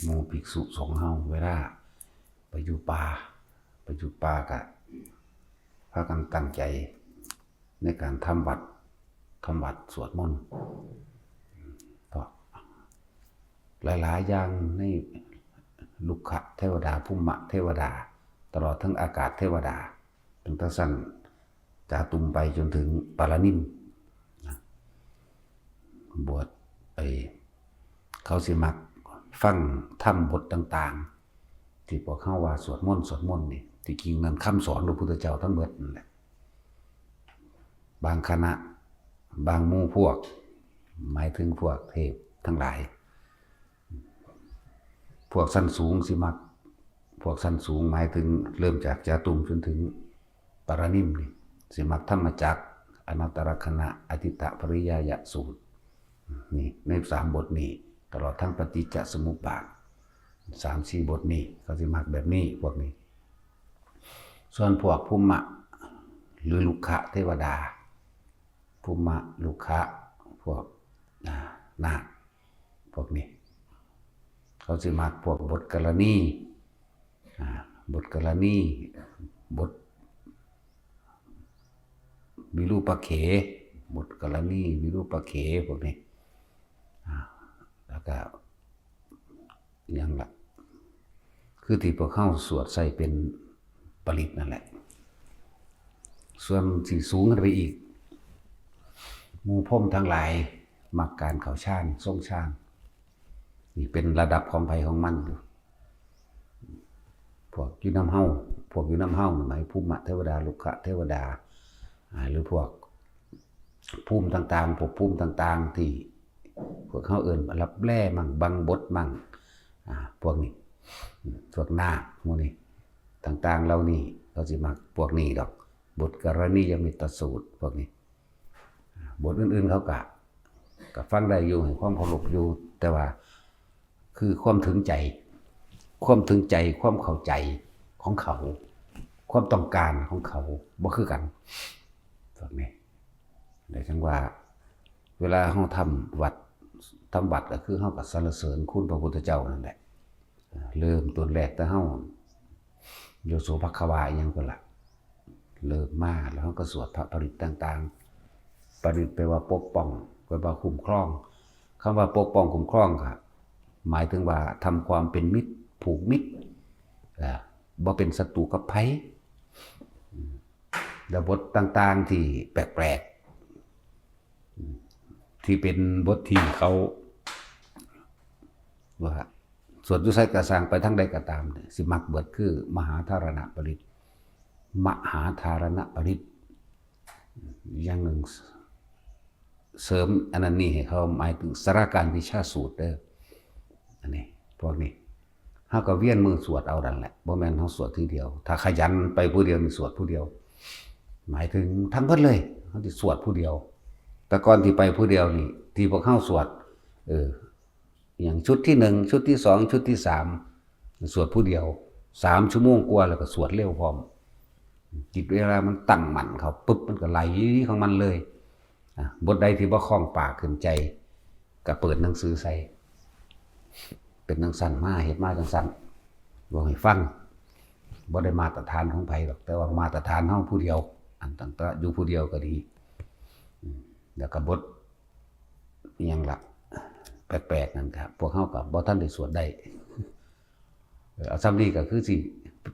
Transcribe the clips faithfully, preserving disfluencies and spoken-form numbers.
หมู่ภิกษุสงฆ์เฮา เวลาไปอยู่ป่า ไปอยู่ป่ากะพากันตั้งใจในการทำวัตร ทำวัตรสวดมนต์ เพราะหลายๆอย่างในรุกขเทวดา ภูมิเทวดา ตลอดทั้งอากาศเทวดา ตั้งแต่ชั้นจาตุมไปจนถึงปารานิมนะ บวช ไอ้ เขาสิมักฟังธรรมบทต่างๆ ที่พวกเฮาว่าสวดมนต์ สวดมนต์นี่ ที่จริงนั้นคำสอนพระพุทธเจ้าทั้งเบิดนั่นแหละ บางคณะ บางหมู่พวก หมายถึงพวกเทพทั้งหลาย พวกชั้นสูงสิมัก พวกชั้นสูงหมายถึงเริ่มจากจาตุมจนถึงปารานิมนี่ สิมักธรรมจักร อนัตตลักษณะ อทิฏฐปริยายสูตร นี่ ในสามบทนี้ ตลอดทั้งปฏิจจสมุปบาท สามสี่บทนี้ เขาสิมักแบบนี้ พวกนี้ ส่วนพวกภูมิ หรือรุกขเทวดา ภูมิ รุกข พวก อ่า นาค พวกนี้ เขาสิมักพวกบทกรณี อ่า บทกรณี บทวิรูปเข บทกรณี วิรูปเข พวกนี้ อ่า แล้วก็ หยังละ คือที่พวกเฮาสวดใส่เป็นปริตรนั่นแหละ ส่วนที่สูงขึ้นไปอีก หมู่พรหมทั้งหลาย มักการเข้าฌาน ทรงฌาน นี่เป็นระดับของไผของมันอยู่ พวกอยู่นำเฮา พวกอยู่นำเฮานี่หมายภูมิเทวดา รุกขเทวดา อ่า หรือพวกภูมิต่างๆ ภพภูมิต่างๆ ที่พวกเฮาเอิ้นรับแลมั่ง บังบดมั่ง อ่า พวกนี้ พวกนาค หมู่นี้ ต่างๆ เหล่านี้ เขาสิมักพวกนี้ดอก บทกรณียมิตรสูตร พวกนี้ บทอื่นๆ เขาก็ ก็ฟังได้อยู่ ให้ความเคารพอยู่ แต่ว่า คือความถึงใจ ความถึงใจ ความเข้าใจของเขา ความต้องการของเขาบ่คือกัน พวกนี้ ได้จังว่า เวลาเฮาทำวัตร ทำวัตรก็คือเฮาก็สรรเสริญคุณพระพุทธเจ้านั่นแหละ เริ่มต้นแรกแต่เฮา โยโสภควาอิหยังก่อนล่ะ เริ่มมาแล้วเฮาก็สวดพระปริตรต่างๆ ปริตรแปลว่าปกป้อง แปลว่าคุ้มครอง คำว่าปกป้องคุ้มครองก็หมายถึงว่าทำความเป็นมิตร ผูกมิตร อ่า บ่เป็นศัตรูกับไผ แล้วบทต่างๆ ที่แปลกๆ ที่เป็นบทที่เขา ว่าสวดอยู่ไสก็ซ่าง ไปทางใดก็ตามเนี่ย สิมักเบิดคือมหาธารณปริตร มหาธารณปริตร อย่างหนึ่ง เสริมอันนั้นนี่ให้เขา หมายถึงสาราการวิชาสูตรเด้อ อันนี้ พวกนี้ เฮาก็เวียนมือสวดเอานั่นแหละ บ่แม่นเฮาสวดทีเดียว ถ้าขยันไปผู้เดียวนี่สวดผู้เดียว หมายถึงทั้งเบิดเลย เฮาสิสวดผู้เดียว แต่ก่อนที่ไปผู้เดียวนี่ ที่พวกเฮาสวด เออ อย่างชุดที่หนึ่ง ชุดที่สอง ชุดที่สาม สวดผู้เดียว สามชั่วโมงกว่า แล้วก็สวดเร็วพร้อม จิตเวลามันตั้งมั่นเข้าปุ๊บ มันก็ไหลของมันเลย อ่ะ บทใดที่บ่คล่องปากขึ้นใจ ก็เปิดหนังสือใส่ เป็นจังซั่นมา เฮ็ดมาจังซั่น เว้าให้ฟัง บ่ได้มาตรฐานของไผดอก แต่ว่ามาตรฐานเฮาผู้เดียว อันตั้งแต่อยู่ผู้เดียวก็ดี อืม แล้วก็บทอิหยังล่ะ แปลกๆ นั่นครับ พวกเฮาก็บ่ทันได้สวดได้ เออ เอาซ่ำนี้ก็คือสิ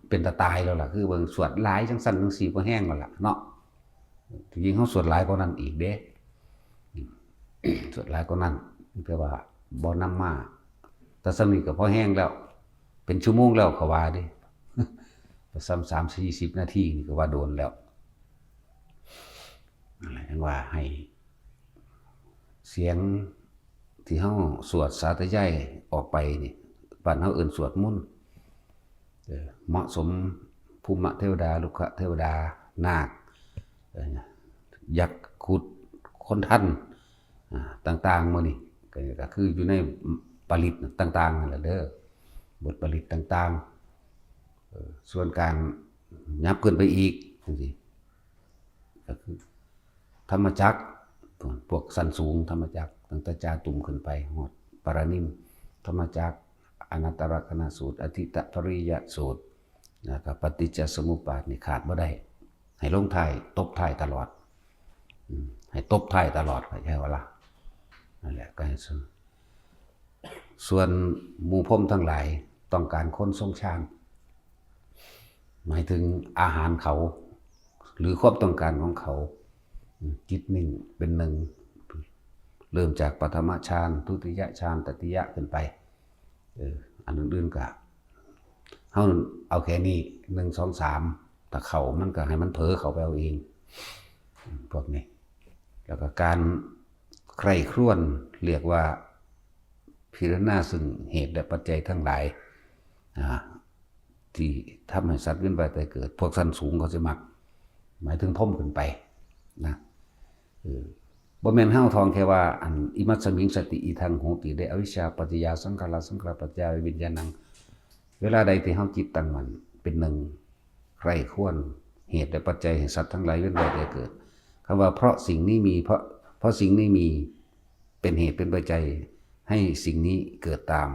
เป็นตาตายแล้วล่ะ คือเบิ่งสวดหลายจังซั่นจังซี่บ่แฮงแล้วล่ะเนาะ ที่จริงเฮาสวดหลายกว่านั้นอีกเด้ สวดหลายกว่านั้น แต่ว่าบ่นำมา แต่ซ่ำนี้ก็พอแฮงแล้ว เป็นชั่วโมงแล้วเขาว่าเด้ ไปซ่ำสามสี่สิบนาทีนี่ก็ว่าโดนแล้ว นั่นแหละ จังว่าให้เสียงที่เฮาสวดสาธยายออกไปนี่ บ้านเฮาเอิ้นสวดมนต์ เออ เหมาะสม ภูมิเทวดา รุกขเทวดา นาค เออ ยักษ์ ครุฑ คนทัน อ่า ต่างๆ หมู่นี้ ก็ ก็คืออยู่ในปริตรต่างๆ นั่นแหละเด้อ บทปริตรต่างๆ เออ ส่วนการยับขึ้นไปอีกจังซี่ ก็คือธรรมจักร พวกชั้นสูงธรรมจักร ตั้งแต่จาตุมขึ้นไปฮอดปารานิม ธรรมจักร อนัตตลักษณสูตร อธิตปริยสูตร แล้วก็ปฏิจจสมุปบาทนี่ขาดบ่ได้ ให้ลงท้ายตบท้ายตลอด อืม ให้ตบท้ายตลอด เข้าใจบ่ล่ะ นั่นแหละ ก็ให้ส่วน ส่วนหมู่พรหมทั้งหลายต้องการคนทรงฌาน หมายถึงอาหารเขา หรือความต้องการของเขา อืม จิตนิ่งเป็นหนึ่ง เริ่มจากปฐมฌาน ทุติยฌาน ตติยะขึ้นไป เออ อันอื่นๆก็ เฮาเอาแค่นี้ หนึ่ง สอง สาม ถ้าเข้ามันก็ให้มันเผลอเข้าไปเอาเอง พวกนี้ แล้วก็การใคร่ครวญเรียกว่าพิจารณาซึ่งเหตุและปัจจัยทั้งหลาย อ่า ที่ทำให้สัตว์เวียนว่ายตายเกิด พวกชั้นสูงเขาสิมัก หมายถึงพรหมขึ้นไปนะ เออ บ่แม่นเฮาท่องแค่ว่า อัน อิมัสสมิงสติ อิทังโหติ ได้อวิชชาปัจจยาสังขารา สังขารปัจจยาวิญญาณัง เวลาใดที่เฮาจิตตั้งมั่นเป็นหนึ่ง ใคร่ครวญเหตุและปัจจัยให้สัตว์ทั้งหลายเวียนว่ายตายเกิด คำว่าเพราะสิ่งนี้มี เพราะ เพราะสิ่งนี้มี เป็นเหตุเป็นปัจจัยให้สิ่งนี้เกิดตาม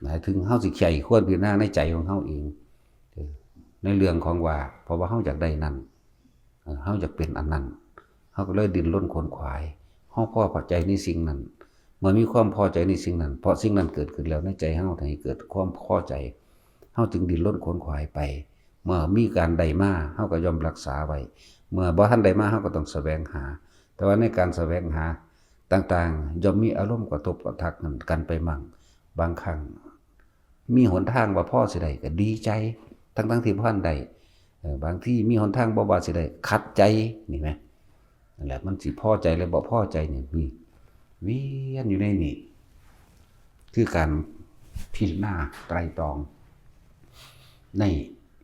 หมายถึงเฮาสิใคร่ครวญพิจารณาในใจของเฮาเอง เออ ในเรื่องของว่า เพราะว่าเฮาอยากได้นั่น เออ เฮาอยากเป็นอันนั้น เฮาก็เลยดิ้นรนขวนขวาย เฮาพอพอใจในสิ่งนั้น เมื่อมีความพอใจในสิ่งนั้น เพราะสิ่งนั้นเกิดขึ้นแล้วในใจเฮา ให้เกิดความพอใจ เฮาจึงดิ้นรนขวนขวายไป เมื่อมีการได้มา เฮาก็ย่อมรักษาไว้ เมื่อบ่ทันได้มา เฮาก็ต้องแสวงหา แต่ว่าในการแสวงหาต่างๆ ย่อมมีอารมณ์กระทบกระทั่งกันไปมั่ง บางครั้ง มีหนทางว่าพอสิได้ก็ดีใจ ทั้งๆที่บ่ทันได้ เออ บางทีมีหนทางบ่ว่าสิได้ ขัดใจ นี่แหม นั่นแหละ มันสิพอใจหรือบ่พอใจนี่ มี เวียนอยู่ในนี่ คือการพิจารณาไตร่ตรอง ใน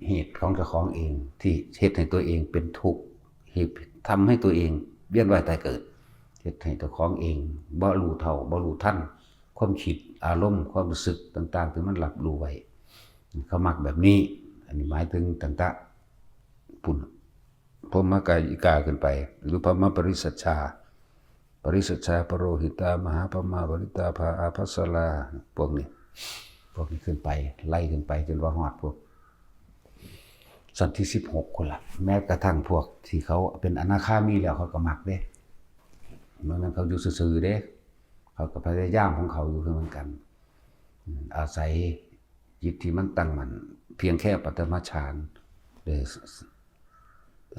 เหตุของเจ้าของเอง ที่เฮ็ดให้ตัวเองเป็นทุกข์ เหตุทำให้ตัวเองเวียนว่ายตายเกิด เฮ็ดให้เจ้าของเองบ่รู้เท่า บ่รู้ทัน ความคิด อารมณ์ ความรู้สึกต่างๆ ที่มันรับรู้ไว้ เขามักแบบนี้ อันนี้หมายถึงตั้งแต่ปุ้น พรหมกายิกาขึ้นไป หรือพรหมปริสัชชา ปริสัชชา ปโรหิตา มหาพรหมา ปริตตาภา อาภัสรา พวกนี้ พวกนี้ขึ้นไป ไล่ขึ้นไปจนว่าฮอดพวก ชั้นที่สิบหกพุ้นล่ะ แม้กระทั่งพวกที่เขาเป็นอนาคามีแล้วเขาก็มักเด้ เมื่อนั้นเขาอยู่ซื่อๆเด้ เขาก็พยายามของเขาอยู่คือเหมือนกัน อืม อาศัยจิตที่มันตั้งมั่น เพียงแค่ปฐมฌาน หรือ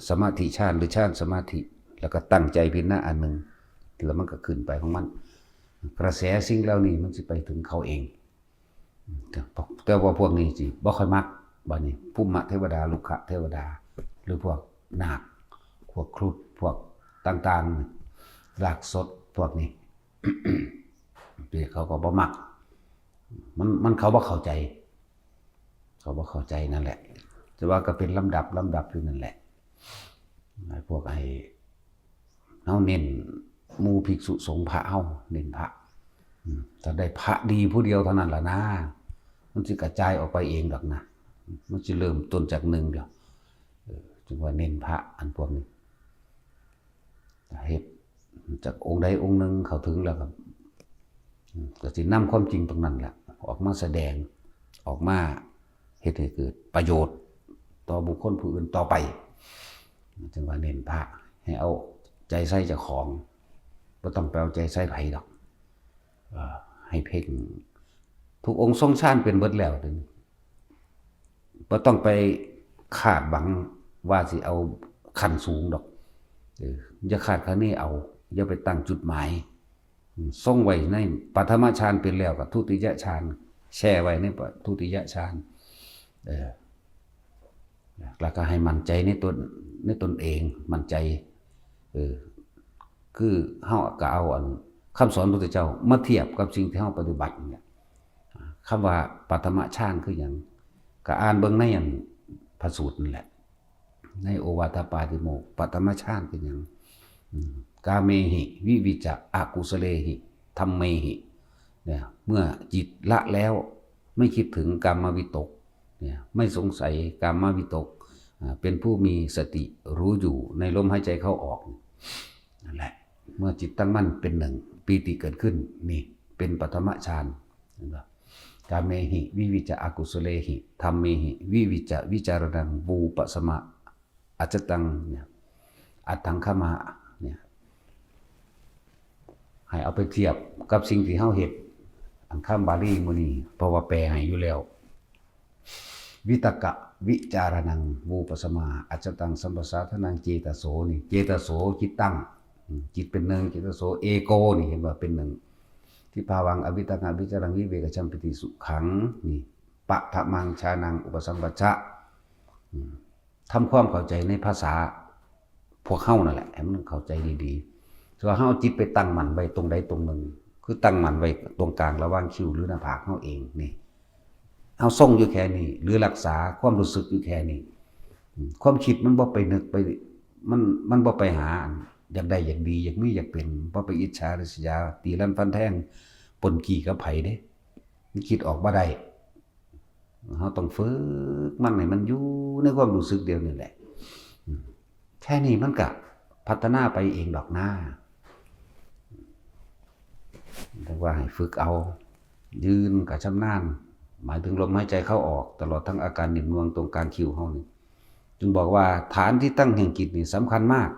สมาธิฌาน หรือฌานสมาธิ แล้วก็ตั้งใจพิจารณาอันหนึ่ง แล้วมันก็ขึ้นไปของมัน กระแสสิ่งเหล่านี้มันสิไปถึงเขาเอง แต่ว่าพวกนี้สิบ่ค่อยมัก บัดนี้ ภูมิเทวดา รุกขเทวดา หรือพวกนาค พวกครุฑ พวกต่างๆ รากสด พวกนี้ ที่เขาก็บ่มัก มัน มันเขาบ่เข้าใจ เขาบ่เข้าใจนั่นแหละ แต่ว่าก็เป็นลำดับ ลำดับอยู่นั่นแหละ ไอ้พวกไอ้ เฮาเน้นหมู่ภิกษุสงฆ์พระเฮา เน้นพระ อืม ถ้าได้พระดีผู้เดียวเท่านั้นล่ะนะ มันสิกระจายออกไปเองดอกนะ มันสิเริ่มต้นจากหนึ่งเดียว เออ จึงว่าเน้นพระอันพวกนี้ เฮ็ดจากองค์ใดองค์หนึ่งเข้าถึงแล้วก็ อืม ก็สินำความจริงตรงนั้นแหละ ออกมาแสดง ออกมาเฮ็ดให้เกิดประโยชน์ ต่อบุคคลผู้อื่นต่อไป จึงว่าเน้นพระ ให้เอาใจใส่เจ้าของ บ่ต้องไปเอาใจใส่ไผดอก เอ่อ ให้เพ่ง ทุกองค์ทรงฌานเป็นเบิดแล้วเดี๋ยวนี้ บ่ต้องไปคาดหวังว่าสิเอาขั้นสูงดอก เออ อย่าคาดคะเนเอา อย่าไปตั้งจุดหมาย อืม ทรงไว้ในปฐมฌานเป็นแล้วก็ทุติยฌาน แช่ไว้ในทุติยฌาน เออ แล้วก็ให้มั่นใจในตน ในตนเอง มั่นใจ เออ คือเฮาก็เอาอันคำสอนพระพุทธเจ้ามาเทียบกับสิ่งที่เฮาปฏิบัติเนี่ย คำว่าปฐมฌานคือหยัง ก็อ่านเบิ่งในอันพระสูตรนั่นแหละ ในโอวาทปาติโมกข์ ปฐมฌานคือหยัง อืม กาเมหิ วิวิจจะ อกุสเลหิ ธัมเมหิ เนี่ย เมื่อจิตละแล้ว ไม่คิดถึงกามวิตก เนี่ย ไม่สงสัยกามวิตก อ่า เป็นผู้มีสติรู้อยู่ในลมหายใจเข้าออก นั่นแหละ เมื่อจิตตั้งมั่นเป็นหนึ่ง ปีติเกิดขึ้น นี่เป็นปฐมฌาน เห็นปะ กาเมหิ วิวิจจะ อกุสเลหิ ธัมเมหิ วิวิจจะ วิจารณัง วูปะสมะ อัจจตัง เนี่ย อัตถังคมะ เนี่ย ให้เอาไปเทียบกับสิ่งที่เฮาเฮ็ด อันคำบาลีมื้อนี้ เพราะว่าแปลให้อยู่แล้ว วิตกะ วิจารณัง วูปะสมะ อัจจตัง สัมปสาทานัง เจตโส นี่ เจตโส จิตตั้ง อืม จิตเป็นหนึ่ง เจตโส เอโก นี่ เห็นว่าเป็นหนึ่ง ทิพาวัง อวิตกะ วิจารัง วิเวกะ ชัมปิติ สุขัง นี่ ปะทะมัง ชานัง อุปสัมปชะ อืม ทำความเข้าใจในภาษาพวกเฮานั่นแหละ ให้มันเข้าใจดีๆ ส่วนเฮาเอาจิตไปตั้งมั่นไว้ตรงใดตรงหนึ่ง คือตั้งมั่นไว้ตรงกลางระหว่างคิ้วหรือหน้าผากเฮาเองนี่ เฮาทรงอยู่แค่นี้ หรือรักษาความรู้สึกอยู่แค่นี้ อืม ความคิดมันบ่ไปนึกไป มัน มันบ่ไปหาอันอยากได้อยากดี อยากมีอยากเป็น บ่ไปอิจฉาริษยา ตีลันฟันแทง ปนกี้กับไผเด้ มันคิดออกบ่ได้ เฮาต้องฝึกมันให้มันอยู่ในความรู้สึกเดียวนี่แหละ อืม แค่นี้มันก็พัฒนาไปเองดอกนา เรียกว่าให้ฝึกเอา ยืนก็ชำนาญ หมายถึงลมหายใจเข้าออก ตลอดทั้งอาการนิ่มนวลตรงกลางคิ้วเฮานี่ จึงบอกว่าฐานที่ตั้งแห่งจิตนี่สำคัญมาก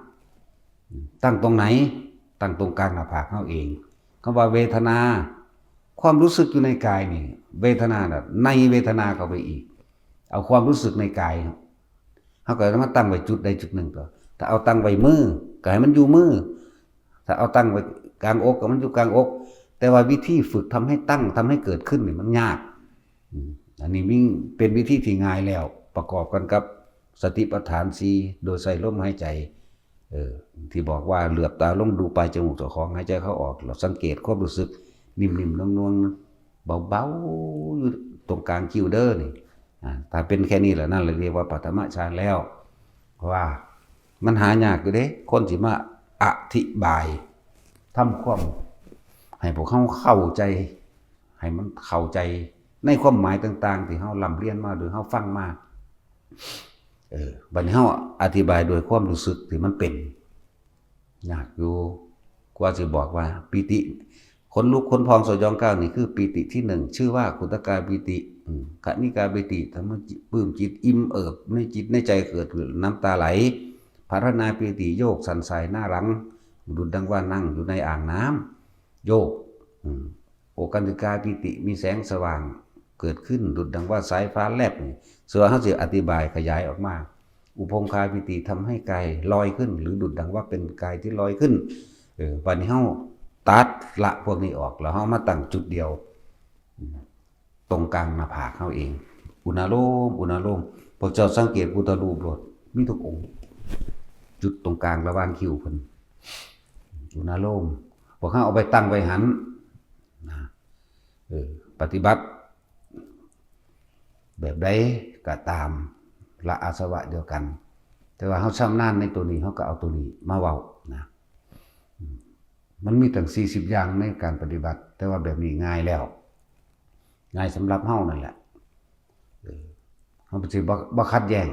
ตั้งตรงไหน ตั้งตรงกลางหน้าผากเฮาเอง คำว่าเวทนา ความรู้สึกอยู่ในกายนี่ เวทนาน่ะ ในเวทนาเข้าไปอีก เอาความรู้สึกในกาย เฮาก็มาตั้งไว้จุดใดจุดหนึ่งก็ ถ้าเอาตั้งไว้มือ ก็ให้มันอยู่มือ ถ้าเอาตั้งไว้กลางอก ก็มันอยู่กลางอก แต่ว่าวิธีฝึกทำให้ตั้ง ทำให้เกิดขึ้นนี่มันยาก อืม อันนี้มี เป็นวิธีที่ง่ายแล้ว ประกอบกันกับสติปัฏฐานสี่ โดยใส่ลมหายใจ เออ ที่บอกว่าเหลือบตาลงดูปลายจมูกเจ้าของ หายใจเข้าออก เราสังเกตความรู้สึก นิ่มๆ นวลๆ เบาๆ อยู่ตรงกลางคิ้วเด้อนี่ อ่า ถ้าเป็นแค่นี้แหละ นั่นเลยเรียกว่าปฐมฌานแล้ว เพราะว่ามันหายากอยู่เด้ คนสิมาอธิบาย ทำความให้พวกเฮาเข้าใจ ให้มันเข้าใจในความหมายต่างๆ ที่เฮาร่ำเรียนมาหรือเฮาฟังมา เออ บัดนี้เฮาอธิบายโดยความรู้สึกที่มันเป็น ยากอยู่ กว่าสิบอกว่าปีติ ขนลุกขนพองสยองกล้าวนี่คือปีติที่หนึ่ง ชื่อว่าขุทกาปีติ อืม ขณิกาปีติ ทำให้จิตปลื้มจิตอิ่มเอิบในจิตในใจเกิดขึ้น น้ำตาไหล ภารณาปีติ โยกสั่นสายหน้าหลัง ดุจดังว่านั่งอยู่ในอ่างน้ำ โยก อืม โอกันติกาปีติ มีแสงสว่างเกิดขึ้น ดุจดังว่าสายฟ้าแลบนี่ ส่วนเฮาสิอธิบายขยายออกมา อุพงคาปีติ ทำให้กายลอยขึ้น หรือดุจดังว่าเป็นกายที่ลอยขึ้น เออ บัดนี้เฮาตัดละพวกนี้ออก แล้วเฮามาตั้งจุดเดียว อืม ตรงกลางหน้าผากเฮาเอง อุณาโลม อุณาโลม พวกเจ้าสังเกตพุทธรูปโลด มีทุกองค์ จุดตรงกลางระหว่างคิ้วเพิ่น อุณาโลม พวกเฮาเอาไปตั้งไว้หั้น นะ เออ ปฏิบัติ แบบใดก็ตาม ละอาสวะเดียวกัน แต่ว่าเฮาชำนาญในตัวนี้ เฮาก็เอาตัวนี้มาเว้านะ อืม มันมีตั้งสี่สิบอย่างในการปฏิบัติ แต่ว่าแบบนี้ง่ายแล้ว ง่ายสำหรับเฮานั่นแหละ เออ เฮาสิบ่ บ่ขัดแย้ง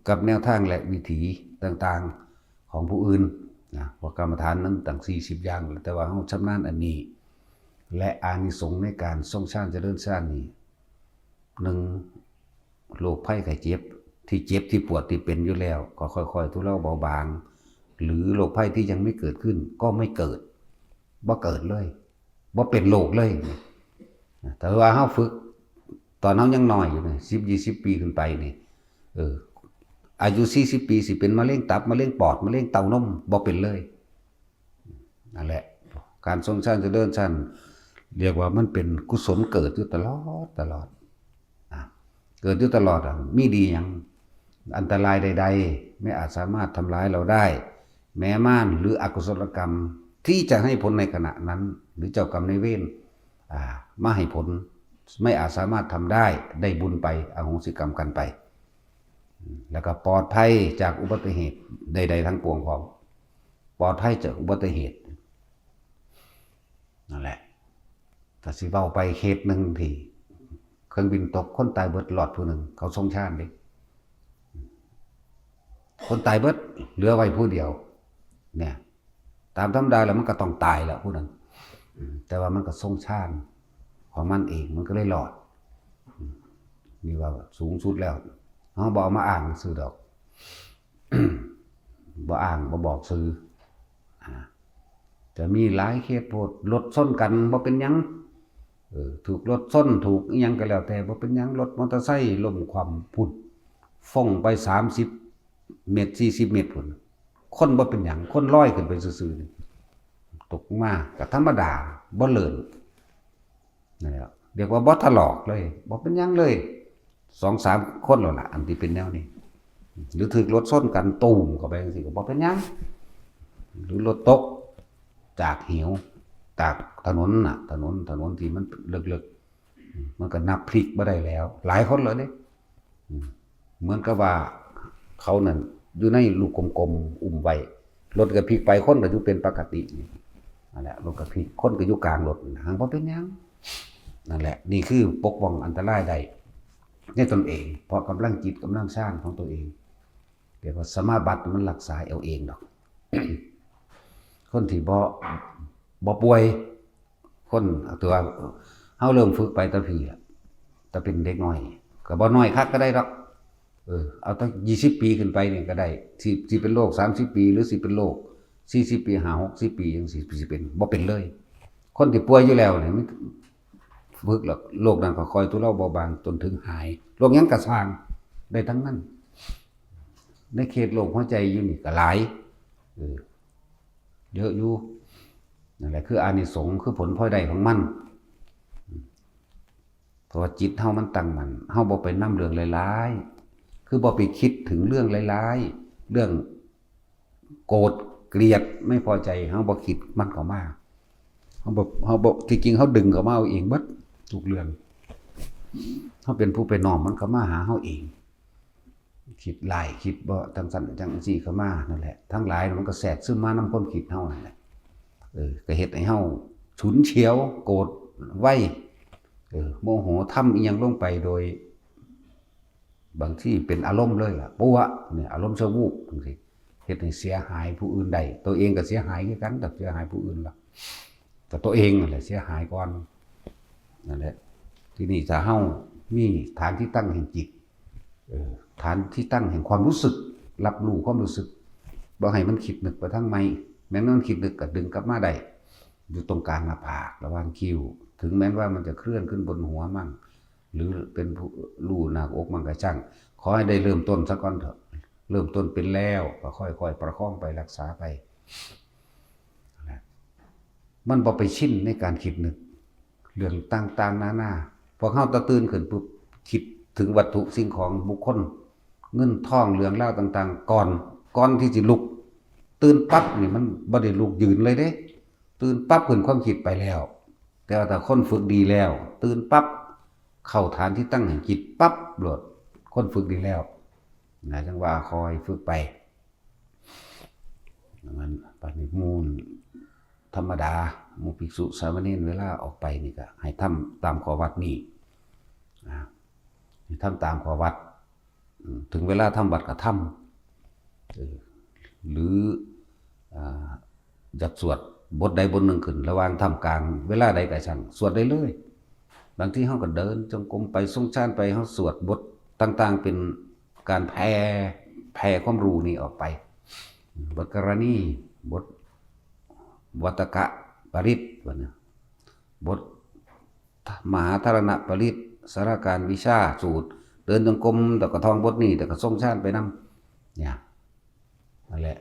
กับแนวทางและวิถีต่างๆ ของผู้อื่นนะ เพราะกรรมฐานมันตั้งสี่สิบอย่าง แต่ว่าเฮาชำนาญอันนี้ และอานิสงส์ในการทรงฌานเจริญฌานนี่ หนึ่ง โรคภัยไข้เจ็บ ที่เจ็บที่ปวดที่เป็นอยู่แล้ว ก็ค่อยๆ ทุเลาเบาบาง หรือโรคภัยที่ยังไม่เกิดขึ้น ก็ไม่เกิด บ่เกิดเลย บ่เป็นโรคเลย แต่ว่าเฮาฝึก ตอนเฮายังน้อยอยู่นี่ สิบ ยี่สิบ ปีขึ้นไปนี่ เออ อายุสี่สิบปี สิเป็นมะเร็งตับ มะเร็งปอด มะเร็งเต้านม บ่เป็นเลย นั่นแหละ การทรงฌานเจริญฌาน เรียกว่ามันเป็นกุศลเกิดอยู่ตลอด ตลอด อ่ะ เกิดอยู่ตลอดอ่ะ มีดีหยัง อันตรายใดๆ ไม่อาจสามารถทำร้ายเราได้ แม้มารหรืออกุศลกรรมที่จะให้ผลในขณะนั้น หรือเจ้ากรรมนายเวร อ่า มาให้ผล ไม่อาจสามารถทำได้ ได้บุญไป อโหสิกรรมกันไป แล้วก็ปลอดภัยจากอุบัติเหตุใดๆ ทั้งปวงพร้อม ปลอดภัยจากอุบัติเหตุ นั่นแหละ ถ้าสิเว้าไปเคสหนึ่งที่เครื่องบินตก คนตายเบิดรอดผู้หนึ่ง เขาทรงฌานเด้ คนตายเบิด เหลือไว้ผู้เดียว เนี่ย ตามธรรมดาแล้วมันก็ต้องตายแหละผู้นั้น อืม แต่ว่ามันก็ทรงฌานของมันเอง มันก็เลยรอด ว่าสูงสุดแล้ว เฮาบ่เอามาอ้างซื่อดอก บ่อ้างบ่บอกซื่อ อ่า จะมีหลายเคสโพด รถชนกันบ่เป็นหยัง เออ ถูกรถชน ถูกอิหยังก็แล้วแต่ บ่เป็นหยัง รถมอเตอร์ไซค์ล้มคว่ำพุด ฟ้องไปสามสิบเมตร สี่สิบเมตรพุ้น คนบ่เป็นหยัง คนลอยขึ้นไปซื่อๆนี่ ตกมาก็ธรรมดา บ่เลิน นั่นแหละ เรียกว่าบ่ถลอกเลย บ่เป็นหยังเลย สองสามคนแล้วล่ะ อันที่เป็นแนวนี้ หรือถืกรถชนกันตูมเข้าไปจังซี้ก็บ่เป็นหยัง หรือรถตกจากเหว จากถนนน่ะ ถนน ถนนที่มันเลิกๆ มันก็นับพลิกบ่ได้แล้ว หลายคนแล้วเด้ อืม เหมือนกับว่าเขานั่นอยู่ในลูกกลมๆ อุ้มไว้ รถก็พลิกไป คนก็อยู่เป็นปกตินี่ นั่นแหละ รถก็พลิก คนก็อยู่กลางรถ หางบ่เป็นหยัง นั่นแหละ นี่คือปกป้องอันตรายได้ในตนเอง เพราะกำลังจิตกำลังฌานของตัวเอง เรียกว่าสมาบัติมันรักษาเอาเองดอก คนที่บ่ บ่ป่วย คนตัว เฮาเริ่มฝึกไปแต่พี้ล่ะ แต่เป็นเด็กน้อย ก็บ่น้อยคักก็ได้ดอก เออ เอาตั้งยี่สิบปีขึ้นไปนี่ก็ได้ สิ สิเป็นโรคสามสิบปี หรือสิเป็นโรคสี่สิบปี ห้าหกสิบปีจังซี้ สิเป็น บ่เป็นเลย คนที่ป่วยอยู่แล้วนี่มันฝึกแล้ว โรคนั้นก็ค่อยทุเลาเบาบางจนถึงหาย โรคหยังก็ซ่าง ได้ทั้งนั้น ในเขตโรคหัวใจอยู่นี่ก็หลาย เออ เยอะอยู่ นั่นแหละคืออานิสงส์ คือผลพลอยได้ของมัน เพราะว่าจิตเฮามันตั้งมั่น เฮาบ่ไปนำเรื่องร้ายๆ คือบ่ไปคิดถึงเรื่องร้ายๆ เรื่องโกรธ เกลียด ไม่พอใจ เฮาบ่คิดมันเข้ามา เฮาบ่ เฮาบ่ ที่จริงเฮาดึงเข้ามาเอาเองเบิดทุกเรื่อง เฮาเป็นผู้ไปน้อมมันเข้ามาหาเฮาเอง คิดร้าย คิดบ่จังซั่นจังซี่เข้ามานั่นแหละ ทั้งหลายมันก็แทรกซึมมานำความคิดเฮานั่นแหละ เออ ก็เฮ็ดให้เฮาฉุนเฉียว โกรธไว เออ โมโห ทำอิหยังลงไปโดย บางทีเป็นอารมณ์เลยล่ะ ปั๊วเนี่ย อารมณ์ชั่ววูบจังซี้ เฮ็ดให้เสียหายผู้อื่นได้ ตัวเองก็เสียหายคือกัน แต่เสียหายผู้อื่นล่ะ แต่ตัวเองนั่นแหละเสียหายก่อน นั่นแหละ ทีนี้ถ้าเฮามีฐานที่ตั้งแห่งจิต เออ ฐานที่ตั้งแห่งความรู้สึก รับรู้ความรู้สึก บ่ให้มันคิดนึกไปทางใหม่ แม้นมันคิดนึกก็ดึงกลับมาได้ อยู่ตรงกลางหน้าผาก ระหว่างคิ้ว ถึงแม้นว่ามันจะเคลื่อนขึ้นบนหัวมั่ง หรือเป็นผู้ลู่หน้าอกมั่งก็ช่าง ขอให้ได้เริ่มต้นซะก่อนเถอะ เริ่มต้นเป็นแล้วก็ค่อยๆประคองไป รักษาไป นะ มันบ่ไปชินในการคิดนึก เรื่องต่างๆนานา พวกเฮาตะตื่นขึ้นปุ๊บ คิดถึงวัตถุสิ่งของบุคคล เงินทอง เรื่องราวต่างๆ ก่อน ก่อนที่สิลุก ตื่นปั๊บนี่มันบ่ได้ลุกยืนเลยเด้ ตื่นปั๊บขึ้นความคิดไปแล้ว แต่ว่าถ้าคนฝึกดีแล้ว ตื่นปั๊บ เข้าฐานที่ตั้งแห่งจิตปั๊บโลด คนฝึกดีแล้ว นะ จังว่าคอยฝึกไป นั้น ปานนี้หมู่ธรรมดา หมู่ภิกษุสามเณร เวลาออกไปนี่ก็ให้ทำตามข้อวัดนี้ อ่า ให้ทำตามข้อวัด อืม ถึงเวลาทำวัดก็ทำ เออ หรือ อ่า อยากสวดบทใดบทหนึ่งขึ้น ระหว่างท่ามกลาง เวลาใดก็ช่าง สวดได้เลย บางทีเฮาก็เดินจงกรมไป ทรงฌานไป เฮาสวดบทต่างๆ เป็นการแผ่ แผ่ความรู้นี่ออกไป บทกรณี บทวัตตกปริตร ว่านะ บทมหาธารณปริตร สารการวิชาสูตร เดินจงกรม แล้วก็ท่องบทนี้ แล้วก็ทรงฌานไปนำ เนี่ย นั่นแหละ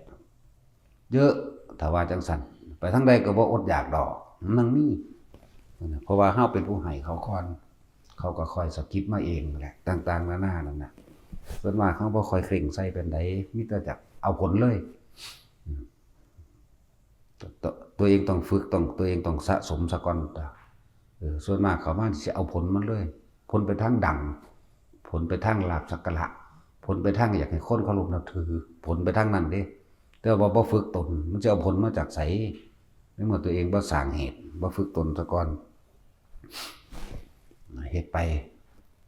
เยอะ ถ้าว่าจังซั่น ไปทางใดก็บ่อดอยากดอก มันมี เพราะว่าเฮาเป็นผู้ให้เขาก่อน เขาก็ค่อยสะกิดมาเองแหละ ต่างๆนานานั่นน่ะ ส่วนมากเขาบ่ค่อยเคร่งใส่ปานใด มีแต่จะเอาผลเลย อืม ตัว ตัวเองต้องฝึก ต้อง ตัวเองต้องสะสมซะก่อน เออ ส่วนมากเขามาสิเอาผลมันเลย ผลไปทางดัง ผลไปทางลาภสักการะ ผลไปทางอยากให้คนเคารพนับถือ ผลไปทางนั้นเด้ แต่ว่าบ่ฝึกตน มันจะเอาผลมาจากไส ในเมื่อตัวเองบ่สร้างเหตุ บ่ฝึกตนซะก่อน เฮ็ดไป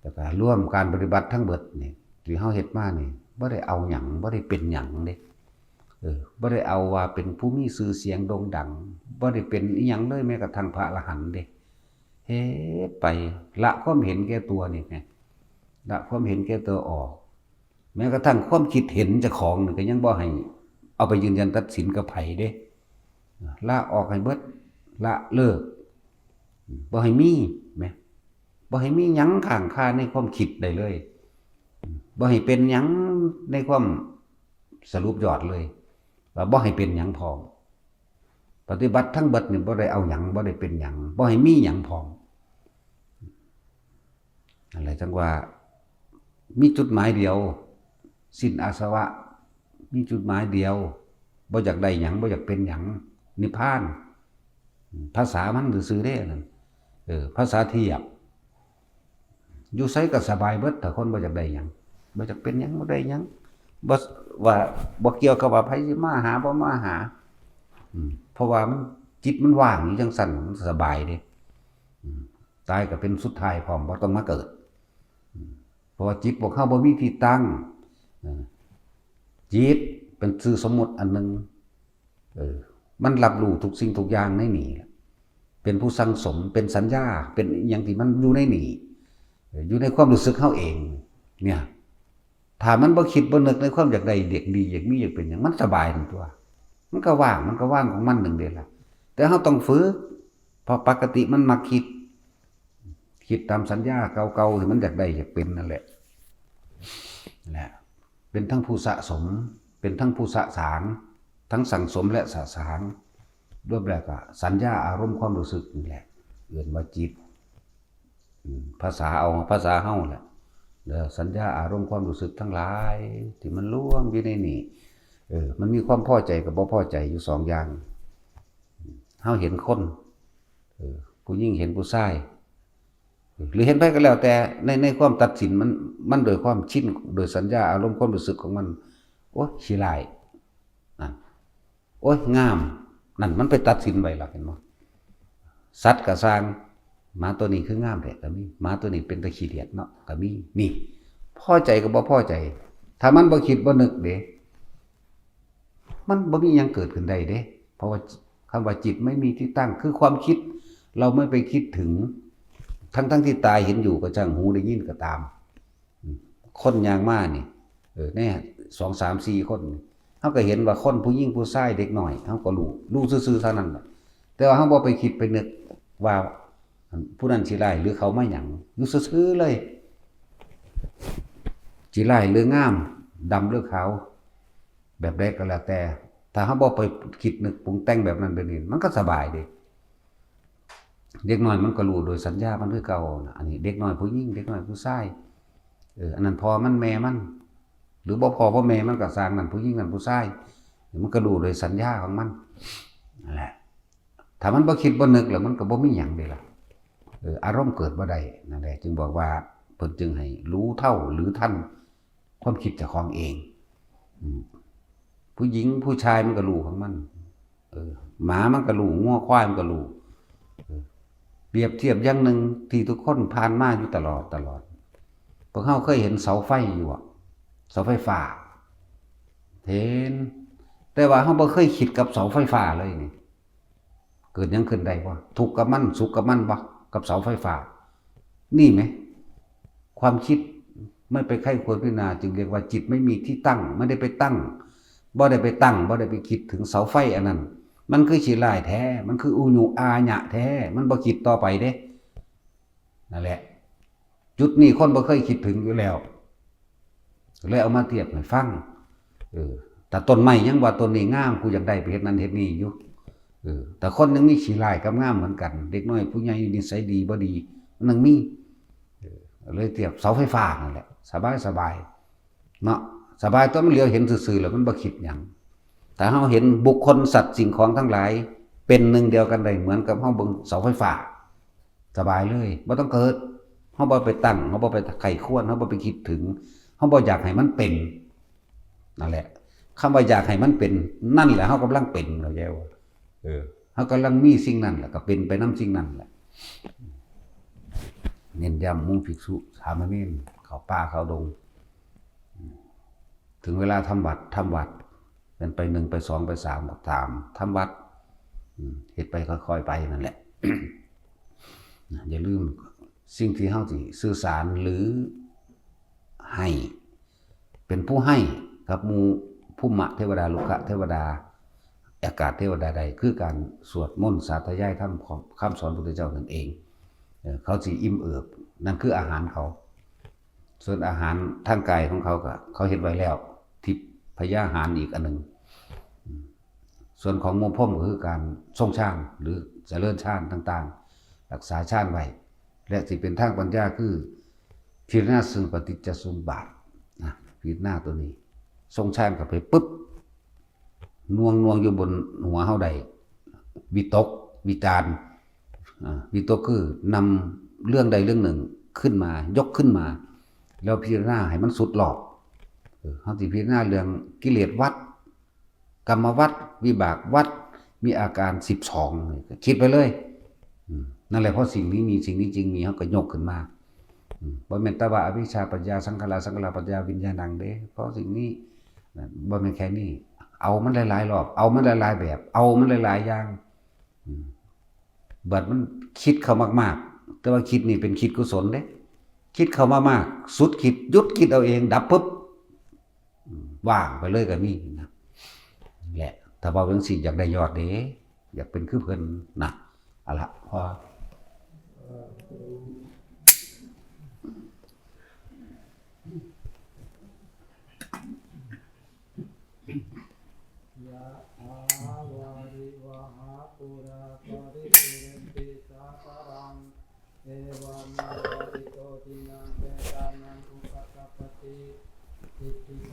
แล้วก็รวมการปฏิบัติทั้งเบิดนี่ ที่เฮาเฮ็ดมานี่ บ่ได้เอาหยัง บ่ได้เป็นหยังเด้ เออ บ่ได้เอาว่าเป็นผู้มีชื่อเสียงโด่งดัง บ่ได้เป็นอิหยังเลย แม้กระทั่งพระอรหันต์เด้ เฮ็ดไป ละความเห็นแก่ตัวนี่ไง ละความเห็นแก่ตัวออก แม้กระทั่งความคิดเห็นเจ้าของนี่ก็ยังบ่ให้เอาไปยืนยันตัดสินกับไผเด้ ละออกให้เบิด ละเลิก บ่ให้มีแหม บ่ให้มีหยังค้างคาในความคิดได้เลย บ่ให้เป็นหยังในความสรุปยอดเลย ว่าบ่ให้เป็นหยังพร้อม ปฏิบัติทั้งเบิดนี่บ่ได้เอาหยัง บ่ได้เป็นหยัง บ่ให้มีหยังพร้อม อะไรจังว่า มีจุดหมายเดียว สิ้นอาสวะ มีจุดหมายเดียว บ่อยากได้หยัง บ่อยากเป็นหยัง นิพพาน ภาษามันซื่อๆเด้นั่น เออ ภาษาเทียบ อยู่ไสก็สบายเบิด ถ้าคนบ่อยากได้หยัง บ่อยากเป็นหยัง บ่ได้หยัง บ่ ว่า บ่เกี่ยวกับว่าไผสิมาหา บ่มาหา อืม เพราะว่ามัน จิตมันว่างอยู่จังซั่น มันสบายเด้ อืม ตายก็เป็นสุดท้ายพร้อม บ่ต้องมาเกิด อืม เพราะว่าจิตพวกเฮาบ่มีที่ตั้ง เออ จิตเป็นชื่อสมมุติอันหนึ่ง เออ มันรับรู้ทุกสิ่งทุกอย่างในนี่แหละ เป็นผู้สั่งสม เป็นสัญญา เป็นอิหยังที่มันอยู่ในนี่ เออ อยู่ในความรู้สึกเฮาเอง เนี่ย ถ้ามันบ่คิดบ่นึกในความอยากได้ อยากดี อยากมี อยากเป็นหยัง มันสบายนั่นตัว มันก็ว่าง มันก็ว่างของมันหนึ่งเด้ล่ะ แต่เฮาต้องฝึก เพราะปกติมันมักคิด คิดตามสัญญาเก่าๆที่มันอยากได้อยากเป็นนั่นแหละ แหละ เป็นทั้งผู้สะสม เป็นทั้งผู้สะสาง ทั้งสั่งสมและสะสาง รวมแล้วก็สัญญาอารมณ์ความรู้สึกนี่แหละ เอิ้นว่าจิต อืม ภาษาเอา ภาษาเฮาแหละ เด้อ สัญญาอารมณ์ความรู้สึกทั้งหลาย ที่มันรวมอยู่ในนี่ เออ มันมีความพอใจกับบ่พอใจอยู่สองอย่าง เฮาเห็นคน เออ ผู้หญิงเห็นผู้ชาย หรือเห็นไผก็แล้วแต่ ใน ในความตัดสินมัน มันโดยความชิน โดยสัญญาอารมณ์ความรู้สึกของมัน โอ้ย ขี้ร้าย นั่น โอ้ย งาม นั่น มันไปตัดสินไว้ล่ะ เห็นบ่ สัตว์ก็ซ่าง หมาตัวนี้คืองามแท้ ก็มี หมาตัวนี้เป็นตาขี้เดียดเนาะ ก็มี นี่ พอใจกับบ่พอใจ ถ้ามันบ่คิดบ่นึกเด้ มันบ่มีหยังเกิดขึ้นได้เด้ เพราะว่าคำว่าจิตไม่มีที่ตั้ง คือความคิด เราไม่ไปคิดถึง ทั้งๆที่ตาเห็นอยู่ก็ช่าง หูได้ยินก็ตาม อืม คนย่างมานี่ เออ เนี่ย สอง สาม สี่ คนนี่ เฮาก็เห็นว่าคนผู้หญิงผู้ชายเด็กน้อย เฮาก็รู้ รู้ซื่อๆเท่านั้นน่ะ แต่ว่าเฮาบ่ไปคิดไปนึกว่า ผู้นั้นสิร้ายหรือเขามาหยัง อยู่ซื่อๆเลย สิร้ายหรืองาม ดำหรือขาว แบบใดก็แล้วแต่ ถ้าเฮาบ่ไปคิดนึกปรุงแต่งแบบนั้นแบบนี้ มันก็สบายเด้ เด็กน้อยมันก็รู้โดยสัญญามันคือเก่าน่ะ อันนี้เด็กน้อยผู้หญิง เด็กน้อยผู้ชาย เออ อันนั้นพ่อมันแม่มัน หรือบ่พ่อบ่แม่มันก็ซ่าง นั่นผู้หญิง นั่นผู้ชาย มันก็รู้โดยสัญญาของมัน นั่นแหละ ถ้ามันบ่คิดบ่นึกแล้วมันก็บ่มีหยังเด้ล่ะ เออ อารมณ์เกิดบ่ได้ นั่นแหละ จึงบอกว่า เพิ่นจึงให้รู้เท่าหรือทันความคิดเจ้าของเอง อืม ผู้หญิงผู้ชายมันก็รู้ของมัน เออ หมามันก็รู้ งัวควายมันก็รู้ เออ เปรียบเทียบอย่างหนึ่งที่ทุกคนผ่านมาอยู่ตลอด ตลอด พวกเฮาเคยเห็นเสาไฟอยู่บ่ เสาไฟฟ้า เห็น แต่ว่าเฮาบ่เคยคิดกับเสาไฟฟ้าเลยนี่ เกิดหยังขึ้นได้บ่ ทุกข์กับมัน สุขกับมันบ่ กับเสาไฟฟ้า นี่ไหม ความคิดไม่ไปใคร่ครวญพิจารณา จึงเรียกว่าจิตไม่มีที่ตั้ง ไม่ได้ไปตั้ง บ่ได้ไปตั้ง บ่ได้ไปคิดถึงเสาไฟอันนั้น มันคือขี้ร้ายแท้ มันคืออุญุอาญะแท้ มันบ่คิดต่อไปเด้ นั่นแหละ จุดนี้คนบ่เคยคิดถึงอยู่แล้ว เลยเอามาเทียบให้ฟัง เออ แต่ต้นไม้ยังว่าต้นนี้งาม กูอยากได้ไปเฮ็ดนั่นเฮ็ดนี่อยู่ เออ แต่คนยังมีขี้ร้ายกับงามเหมือนกัน เด็กน้อยผู้ใหญ่นิสัยดีบ่ดี มันยังมี เออ เลยเทียบเสาไฟฟ้านั่นแหละ สบายสบาย เนาะ สบายตัวมันเหลียวเห็นซื่อๆแล้วมันบ่คิดหยัง แต่เฮาเห็นบุคคลสัตว์สิ่งของทั้งหลาย เป็นหนึ่งเดียวกันได้เหมือนกับเฮาเบิ่งเสาไฟฟ้า สบายเลย บ่ต้องเกิด เฮาบ่ไปตั้ง เฮาบ่ไปใคร่ครวญ เฮาบ่ไปคิดถึง เฮาบ่อยากให้มันเป็น นั่นแหละ คำว่าอยากให้มันเป็น นั่นแหละเฮากำลังเป็น เข้าใจบ่ เออ เฮากำลังมีสิ่งนั้นแหละ ก็เป็นไปนำสิ่งนั้นแหละ เน้นย้ำหมู่ภิกษุสามเณร เข้าป่าเข้าดง ถึงเวลาทำวัตร ทำวัตร เป็นไปหนึ่ง ไปสอง ไปสาม ก็ตาม ทำวัตร อืม เฮ็ดไปค่อยๆไปนั่นแหละ อย่าลืมสิ่งที่เฮาสิสื่อสารหรือ ให้ เป็นผู้ให้กับหมู่ภูมิเทวดา ลุกขเทวดา อากาศเทวดาใด คือการสวดมนต์สาธยายธรรมของคำสอนพระพุทธเจ้านั่นเอง เอ่อ เขาสิอิ่มเอิบ นั่นคืออาหารเขา ส่วนอาหารทางกายของเขาก็เขาเฮ็ดไว้แล้ว ทิพยาหารอีกอันหนึ่ง ส่วนของหมู่พรหมก็คือการทรงฌานหรือเจริญฌานต่างๆ รักษาฌานไว้ และสิเป็นทางปัญญาคือพิจารณาซึ่งปฏิจจสมุปบาทนะ พิจารณาตัวนี้ ทรงฌานเข้าไปปุ๊บ น่วงน่วงอยู่บนหัวเฮาได้ วิตก วิจารณ์ อ่า วิตกคือนำเรื่องใดเรื่องหนึ่งขึ้นมา ยกขึ้นมา แล้วพิจารณาให้มันสุดรอบ เออ เฮาสิพิจารณาเรื่องกิเลสวัฏ กรรมวัฏ วิบากวัฏ มีอาการสิบสอง คิดไปเลย อืม นั่นแหละ เพราะสิ่งนี้มี สิ่งนี้จึงมี เฮาก็ยกขึ้นมา อืม บ่แม่นแต่ว่าอวิชชาปัจจยาสังขารา สังขาราปัจจยาวิญญาณังเด้ เพราะสิ่งนี้ นะ บ่แม่นแค่นี้ เอามันหลายๆรอบ เอามันหลายๆแบบ เอามันหลายๆอย่าง อืม บัดมันคิดเข้ามากๆ แต่ว่าคิดนี่เป็นคิดกุศลเด้ คิดเข้ามามาก สุดคิด หยุดคิดเอาเอง ดับปุ๊บ อืม ว่างไปเลยก็มีนะ แหละ ถ้าเว้าจั่งซี้อยากได้ยอดเด้ อยากเป็นคือเพิ่นนะ เอาละ พอ ยะถาวาริวหาปูราปริปูเรนติสาคารัง เอวะเมวะอิโตทินังเปตานังอุปกัปปติ อิติส